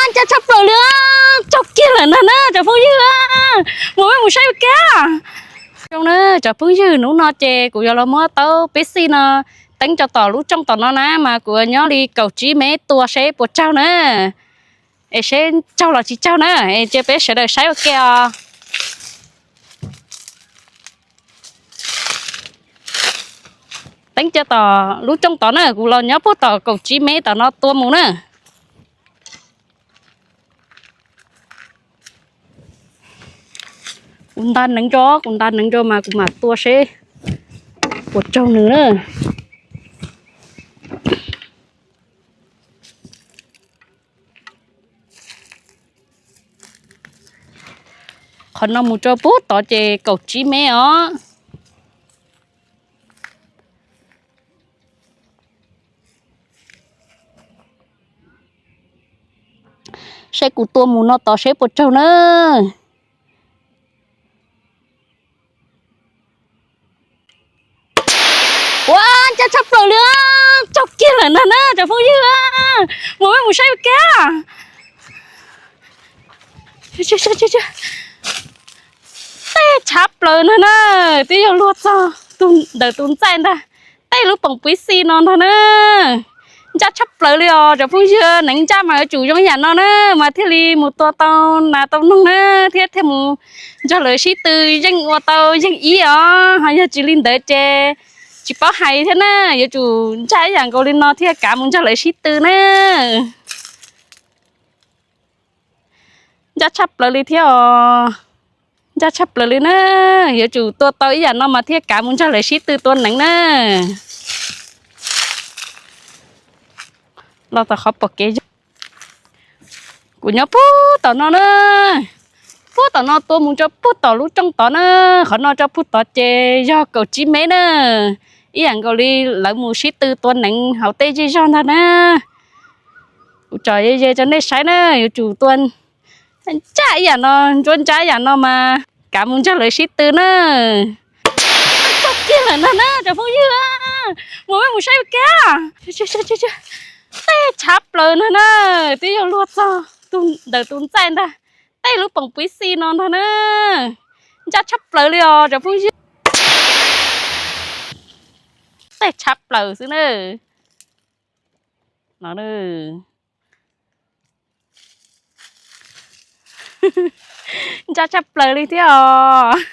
Ncaj tshaj plaws li, tsaug kiag lawm ntag na cov phooj ywg. Mus, mus saib ua ke. Zoo na cov phooj ywg, hnub no ces kuv yuav los muab taub peb xij no teeb rau tom lub rooj tom no na mas kuv yuav nyob li kaum tsib mev tua seb puas tsaug na. Es seb tsaug los tsis tsaug na, es cia peb sawv daws saib ua ke os. Teeb cia tom lub rooj tod na, kuv los nyob puag tom kaum tsib mev tom no tua mus na. Kuv nta neev rau, kuv nta neev rau mas kuv mam tua seb puas tsaug nws na. Qhov no mus rau puag tod ces kaum tsib mev os. Saib kuv tua mus no tod seb puas tsaug na. Ua, ncaj tshaj plaws li, tsaug kiag lawm ntag na cov phooj ywg. Mus, mus saib ua ke. Tej tshav plaws ntag na, twb yog luag txog ntawm tus ntxaij ntag. Tej lub poom pib xij no ntag na. Ncaj tshaj plaws li os cov phooj ywg, neev ncaj mas yuav tsum zoo yam no na mas thiaj li mus tua tau nas tau noog na, thiab thiaj mus nrog lawv sib tw yeej ua tau yeej ib os. Ho yog tsis li ntawd ces tsis paub hais thiab na, yuav tsum ncaj ib yam nkaus li no thiaj kav mus nrog lawv sib tw na. Ncaj tshaj plaws li thiab os. Ncaj tshaj plaws li na, yuav tsum tua tau ib yam no mas thiaj kav mus nrog lawv sib tw tua neev na. Los tom qhov pom kev, kuv nyob puag tom no na, puag tom no tua mus rau puag tom lub rooj tod na. Qhov no rau puag tod ces yog kaum tsib mev na, ib yam nkaus li lawv mus sib tw tua neev hauv tej zej zog ntag na. Kuv tso ze ze rau nej saib na, yuav tsum tua ncaj ib yam no, ntsuab ntsuab ib yam no mas kav mus nrog lawv sib tw na. Tsaug kiag lawm ntag na cov phooj ywg, mus, mus saib ua ke. Tej tshav plaws ntag na, twb yog luag txog ntawm tus ntxaij ntag. Tej lub poom pib xij no ntag na. Ncaj tshaj plaws li os cov phooj ywg. Tej tshav plaws xwb na. No, ncaj tshaj plaws li thiab os.